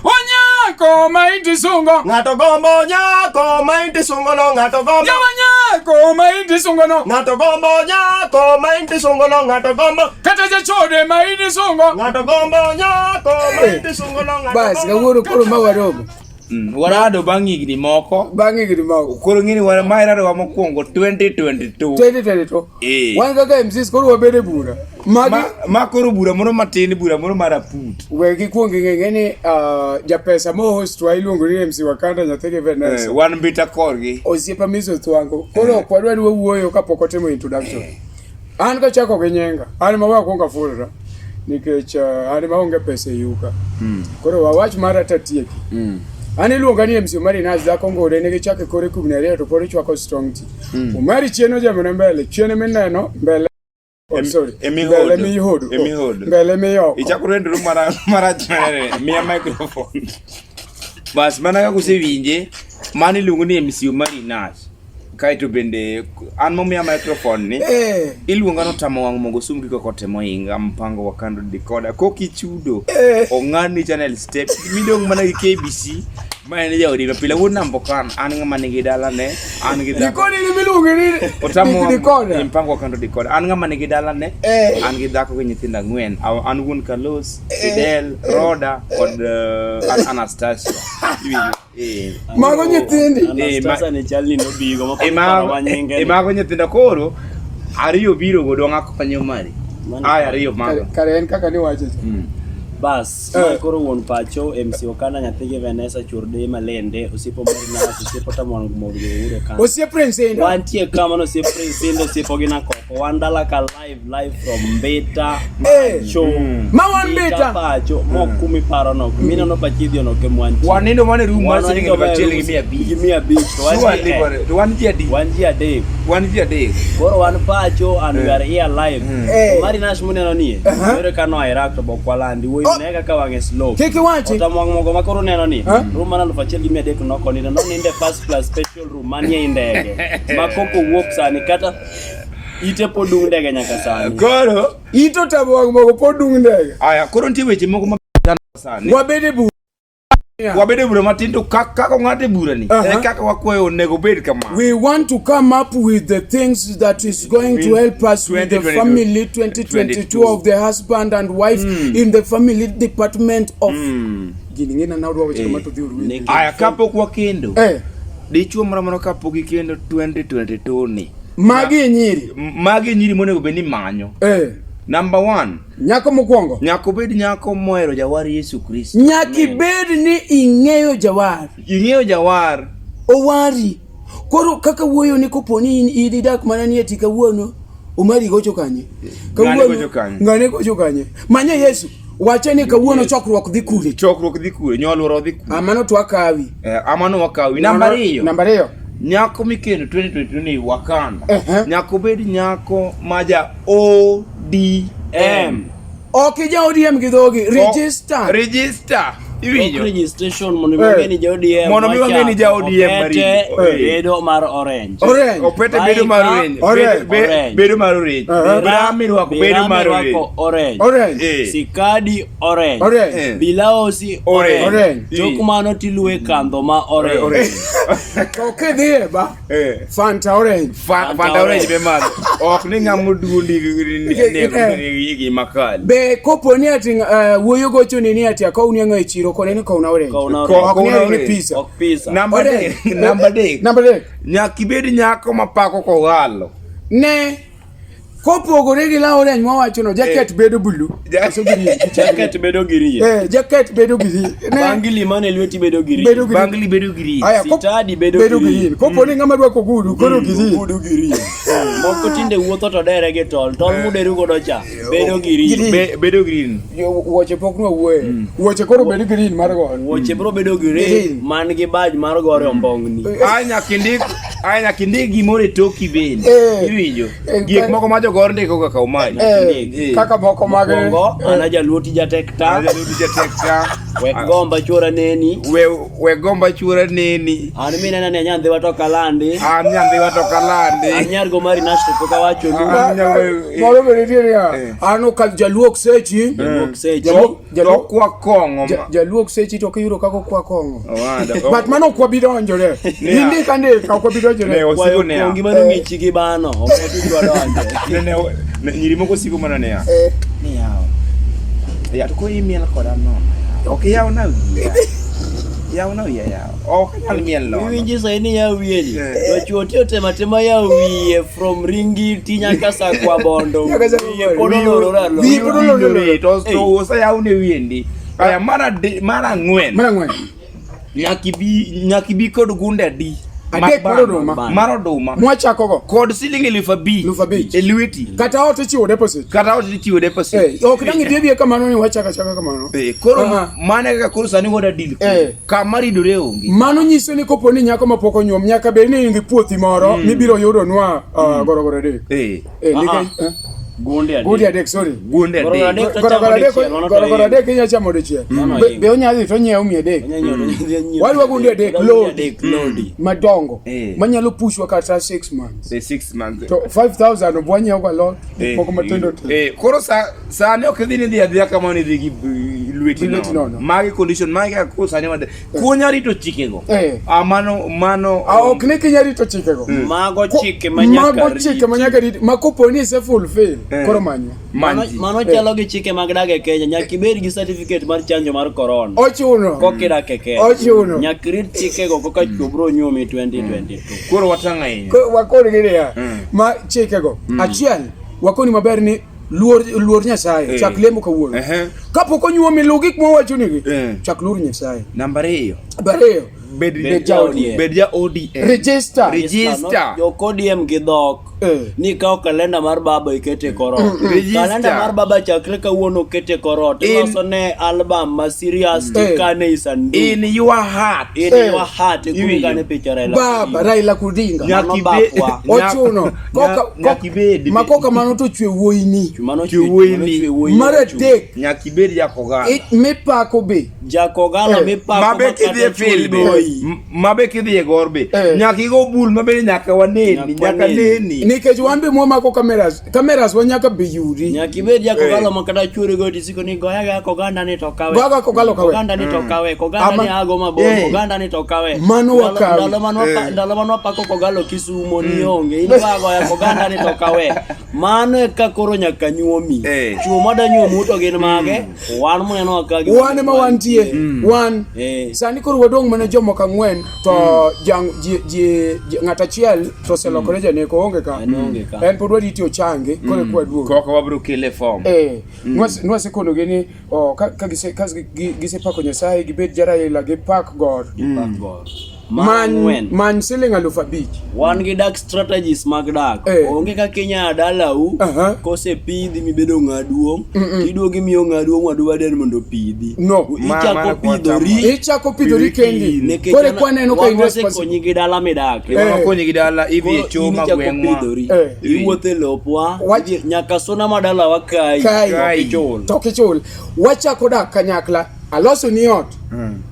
Onyako ma inti sungo. Ng'ato gombo nyako ma inti sungo no ng'ato gombo. Yawa nyako ma inti sungo no. Ng'ato gombo nyako ma inti sungo no ng'ato gombo. Kata jachode ma inti sungo. Ng'ato gombo nyako ma inti sungo no ng'ato Bas, kawuono koro ma waromo. Warado bang' higni moko. Bang' higni moko. Koro ng'ini war ma irado wa mokwongo 2022. 2022. Eh. Wan kaka MCs koro wabedo e bura. Magi Ma koro bura moro matin, bura moro mar aput. We gikuong ing'e ni japesa mo host wa iluongo ni MC Wakanda nyathi gi Vanessa. Wan mbita korgi. Osiepa Miso Thwango. Koro ok wadwa ni wawuoyo kapok otimo introduction. An kachako gi nyinga, an ma wakwongo afulra nikech an ma onge pesa e yuka. Koro wawach mara tatieki. An iluonga ni MC Omari Nas dhako ngode ne gichako e kore kubni ariyo to pod ichwako strong tea. Omari chien ojamone mbele, chien mineno mbele. Oh, sorry. Emihodo. Mbele mihodo. Oh, Emihodo. Mbele miyoko. Ichako rendru marach manene. Miya microphone. Bas mana kaka usewinje, mano iluongo ni MC Omari Nas. Kaeto bende an momiya microphone ni iluonga notamo wang' mogo sum gi kokote mohinga mpango wa kando decoder kokichudo ong'adni channel step midong' mana gi KBC ma en jaodi mapile wuod Nambokan an ng'ama nigi dalane an gi dhako Dikoni ni miluongo ni Otamo dikoda. mpango wa kando decoder an ng'ama nigi dalane an gi dhako gi nyithindo ang'wen an wuon Carlos Fidel Roda kod Anastasia Iwinjo? Mago nyithindi. Anastasia ni chal ni nobigo ma paro ma nyinge. Imago nyithindo koro ariyo biro godo ng'akonyo mari. Aya ariyo mago. Kare en kaka niwacho cha. Bas, ma koro wuon pacho MC Okanda nyathi gi Vanessa Churde Malende, osiepo Marinas, osiepo Tamwang Mogo Uro ka. Osiep Prince Indah. Wantie kama no osiep Prince Indah, osiepo gi Nakoko. Wan dala ka live live from Mbita Pacho. Ma wan Mbita. Pacho, mok kumi paro no. Mineno pachidhio no ke mwantie. Wanindo mana e room mar Wan siling wanindo aluf achiel mana e gi mia abich. Gi 500. To wan Surely ji e. bwana, to wan ji adi? Wan ji adek. Wan ji adek. Koro wan pacho and we are here live. Eh. Omari Nash muneno nie. Yore ka noa Iraq to bok walandi. Wuoyi ne kaka wang'e slow. Kik iwachi. Otamo wang' mogo ma koro uneno ni. Room mar 1300 nokonindo. Nonindo e first class special room manie i ndege. Ma koko wuok sani kata ite pod dung' ndege nyaka sani. Koro Ito tamo wang' mogo pod dung' ndege. aya koro nitie weche moko ma sani. Wabede bu. Wabedo e bura matin to kaka ong'ad e bura ni e kaka wakwayo onego obed kama. We want to come up with the things that is going to help us with the 2022. family 2022 of the husband and wife in the family department of gini ng'ina na odwa wacho kama to dhi oruwe. Aya kapok wakendo. Dichuo moro amora kapok ikendo 2022 ni. Magi e nyiri. Magi e nyiri monego bed ni manyo. Number 1. Nyako mokwongo. Nyaka obed nyako mohero jawar Yesu Kristo. Nyaka ibed ni ing'eyo jawar. Ing'eyo jawar. Owari. Koro kaka wuoyo ni kopo ni in idhi dak mana ni eti kawuono Omari gocho kanye? Ng'ane gocho kanye? Ng'ane gocho kanye? Manye Yesu. Wache ni kawuono chokruok dhi kure. Chokruok dhi kure, nyoluoro dhi kure. Amano to wakawi. Amano wakawi. Namba ariyo. Namba ariyo. Nyako mikendo 2022 ni Wakanda. Nyako bed nyako ma ja ODM. Ok ija ODM gi dhogi. Register. Register. Iwinjo? Registration mondo mi wang'e ni ja ODM. Mondo mi wang'e ni ja ODM Opete Maricho. bedo mar orange. Orange. Opete bedo mar orange. Orange. Bedo mar orange. Bra mirwako bedo mar orange. Orange. Orange. Sikadi orange. Orange. Bilausi Orange. Orange. Tok mano tiluwe kandho ma orange. Orange. To kidhiye ba. Fanta orange. Fanta orange be madho. Ok ni ng'ama duondi gi makali. Be kopo ni ati wuoyo gocho ni ni ati akowni ang'o e chiro kone ni kowna orange. Kowna Ok orange. ni ati ni pizza. Ok pizza. Namba Orange. adek. Namba adek. Namba adek. Nyaka ibed nyako mapako kogalo. Ne kopogore gi law orange mwawachono jacket bedo blue. Koso green. Jacket bedo green. Jacket bedo green. Ne Bangili mane lweti bedo green. bedo green. Bangli bedo green. Aya, Sitadi bedo bedo green. green. Kopo ni ng'ama rwako ogudu koro green. Ogudu green. Moko tinde wuotho to dere gi tol. Tol muderu godo cha bedo green. Green. Bedo green. Wuoche pok nwawuoye. Wuoche koro bedo green mar goro. Wuoche biro bedo green Green. man gi badge mar gore ombong'ni. Aya nyaka indik gimoro e toki bende. Iwinjo? Gik moko ma jogor ndiko kaka Omari. Kaka moko mag Mokwongo, an ajaluo tija tek ta. Ajaluo tija tek ta. Wek gomba chuora neni. We we gomba chuora neni. An minena ni anyandhiwa to kalandi. An nyandhiwa to An kalandi. nyar go mari nash to pok awachonu. An nyar- Moro be nitie niya, Eh. an ok jaluok sechi. Jaluok sechi. Jaluok To kwa kong'o. ma- jaluok sechi to kiyudo kaka okwa kong'o. Owada. But mano ok wabi donjore. Niya. Indik andika ok wabi Ne donjore. osiko Kwayo niya. kuongi mano ng'ichi gi bano. Ok wadwa donje. Ne ne ne nyiri moko siko mana niya. Ni yawa. Ya to koro imiel koda nono. Ok iyawna wiya. Yawna wiya yawa. Ok anyal miel nono. Iwinji sani ni yaw wiye ni. Eh. To chuo tiyo temo atema yaw wiye from Ringiti nyaka Sakwa Bondo. Nyaka Sakwa Wiye Bondo. pod olorore alora. Wiye pod olorore. Winjore, to to oseyawne wiyendi. Aya mar ang'wen. Mar ang'wen. Nyaka ibi kod gunde adi? Adek mar oduma. Mar oduma. Mwachakogo. Kod siling 5,000. 5,000. E lweti. Kata ot ichiwo deposit. Kata ot ichiwo deposit. Eh, ok dang' idhi adhiya kamano ni wachako achaka kamano. Eh, koro Aha. mano e kaka koro sani wada deal kodi. Eh. Kama ridore onge. Mano nyiso ni kopo ni nyako mapok onyuom nyaka bed ni in gi puothi moro mibiro yudonwa gorogoro adek. Eh. Eh, Ah, nikech ah. eh, Gunde adek. gunde adek, sorry. Gunde Gorogoro adek. adek to Gorogoro chamo adek dichiel, mano to gorogoro ingo. adek inyalo chamo dichiel. Mano Be ingo. be onyalo dhi to onyiewo 300. Onya nyiewo, onya nyiewo. Wadwa gunde adek, Wadwa lodi. adek, lodi. Madongo. Eh. Manyalo pushwa kata 6 months. Eh, 6 months. To 5000 ok wanyiewo go alot, gik Eh, moko matindo tindo. eh, koro sani ok idhi ni idhi adhiya kamano idhi gi lweti Gi lweti nono. nono. Magi condition magi kaka koro sani wada. Kunya rito chikego. Eh. Ah, mano Ah, ok ni kinya rito chikego. Mago chike ma nyaka Mago chike ma nyaka riti. Ma kopo ni ise fulfill, Eh. koro manywa. Mano, Manji. mano chalo gi chike mag dak e Kenya. Nyaka ibed gi certificate mar chanjo mar corona. Ochuno. Koka idak e Kenya. Ochuno. Nyaka irit chikego koka chuo biro nyuomi 2022. Koro watang' ahinya. Wakoni gi niya, ma chikego. Achiel, wakoni maber ni luor Nyasaye, Eh. chak lemo kawuono. Ehe. Kapok onyuomi luw gik mwawachonigi, Eh. chak luor Nyasaye. Namba ariyo. Ariyo, Bed ja ODM. Bed ja ODM. Register. Register. Jo ODM gi dhok. Eh. Ni ikawo kalenda mar baba ikete kor ot. Register. Kalenda mar baba chakre kawuono okete kor ot. Iloso ne album ma serious Eh. tikane i sanduk. In your heart. In Eh. your heart e kuma Iwinjo. ikane picha Raila. Baba Raila Odinga. Mano bapwa. Ochuno. Nyaka ibed. Ma koka mano to chwe wuoyini. Mano Chwe wuoyini. chwe wuoyini. Mar adek, Nyaka ibed jakoganda. mipako be. Jakogalo Eh. mipako Mabe ma kidhi e kata chwori field be. goyi. Mabe kidhi e gor be. Eh. Nyaka igo bul mabe nyaka waneni. Nyaka Nyaka waneni. neni. Nikech wan be mwamako cameras, cameras wa nyaka be yudi. Nyaka ibed jakogalo ma kata chwori goyi tisiko ni goya ga koganda ni to kawe. Goya ga Kogalo kawe. Koganda ni to kawe. Koganda Ama- ni ago mabor. Eh. Koganda ni to kawe. Mano wakawi. Ndalo ndalo mane wapako Kogalo Kisumo ni onge. In goya goya koganda ni to kawe. Mano eka koro nyaka nyuomi. Eh. Chuo mada nyuomu to gin mage? Wan muneno ka gi. Wan ema wantie. Wan. Eh. Sani koro wadong' mana jomoko ang'wen to jang ji ji ng'at achiel to oselokore janeko oonge ka. En oonge ka. En pod wariti ochangi koro eka waduogo. Koka wabiro kele form. Eh, nwasekonogi ni oh, ka gisepako Nyasaye gibed jaraila gipak God. Gipak God. Mar ang'wen. Many siling 5,000. Wan gi dak strategies mag dak. Eh. Onge kaka inya dalau Aha. kosepidhi mibedo ng'a duong' tiduogo imiyo ng'a duong' wadu waden mondo opidhi. No. Ichako Mana kwa pidhori Ichako pidhori kendi. nikech Koro kwaneno ka wan in wasekonyi responsible. gi dala midake. Eh. Wakonyi gi dala idhi e Koro choo in ma ichako gweng'wa. pidhori. Eh. Iwuotho e lopwa nyaka suna ma dalawa kai Kai. ok ichul. To ok ichul. Wachako dak kanyakla. Aloso ni ot.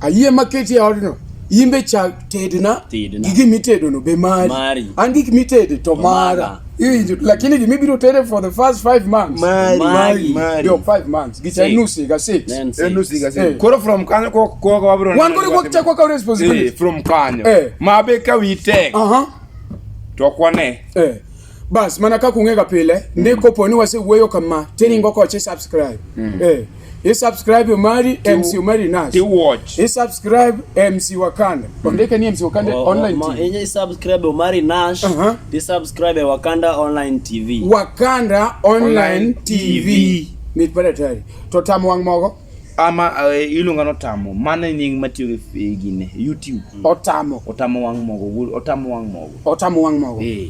Ayie maketi e odno. Imbe chak tedna. Tedna. Gi gimitedono be mari. Mari. An gik mitede to mara. mara. Iwinjo. Lakini gimibiro tede for the first 5 months. Mari. Mari. Jo 5 months. Gicha Six. nusu higa 6. Then En nusu higa Eh. six. Koro from kanyo koka wabiro Wan koro wachako wakawo responsibility. Eh, from kanyo. Eh. Mabe ka wi tek Aha. to ok wane. Eh. Bas mana kaka ung'ega pile ndi kopo ni wasewuoyo kama tiringo kocha i subscribe. Eh. I subscribe mari MC Omari Nash. Ti watch. I subscribe MC Wakanda. Ondike ni MC Wakanda online TV. Inye subscribe Omari Nash, Aha. ti subscribe e Wakanda Online TV. Wakanda Online Online TV. TV. Mit paratari. To tamo wang' mogo Ama iluonga ni Otamo. Mano e nying matiyo gi gine YouTube. otamo. Otamo wang' mogo. Otamo wang' mogo. Otamo wang' mogo. Eh.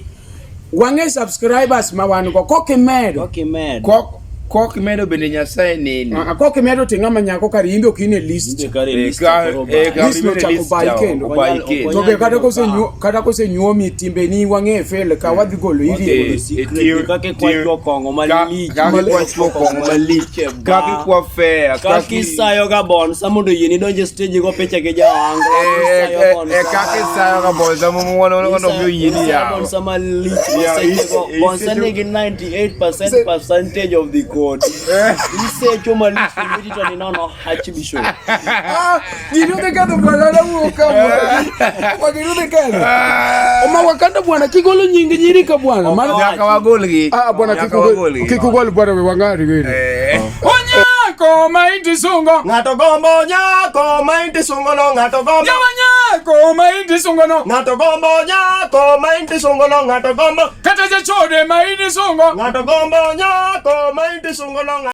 Wang'e subscribers ma wan go kokimedo Kokimedo. Kok Kok imedo bende Nyasaye neni. Ah, kok imedo to ing'ama nyako kar imbe ok in e list. Imbe kare Eh, list ka- koro eh, bayi. ka- List no imedo chako list bayi cha, kendo. obayi Okonyal- kendo. To be kata Okonyal kosenyuo kata kosenyuomi timbeni wang'e fail ka wadhi golo Wadhi iri. golo secret, kaka ikwacho kong'o malich. Kaka ikwacho kong'o malich. E Kaka bar. ikwa fea. Kaka isayo ga bonsa mondo yieni donjo e stage go picha gi jaango. Eh, eh, eh, kaka isayo ga bonsa mondo mondo mi oyieni yawo. Bonsa malich. Yeah, Isecho is- bonsa isecho- nigi 98% percentage of the code. Isecho malich to lweti to ninono Archbishop. Ah, gino de kadho bwana na wuok ka bwana. Wa gino de kadho. Oma wakanda bwana kigolo nying nyiri ka bwana. Mano Nyaka wagolgi. ah bwana Nyaka kik ugol wagolgi. kik ugol bwana we wang'ari gini. Eh. Onyako ma indisungo. Ng'ato gombo nyako ma inti sungo no ng'ato gombo. Yawa nyako ma indisungo no. Ng'ato gombo nyako ma inti sungo no ng'ato gombo. Kata jachode ma indisungo. Ng'ato gombo nyako ma inti sungo no.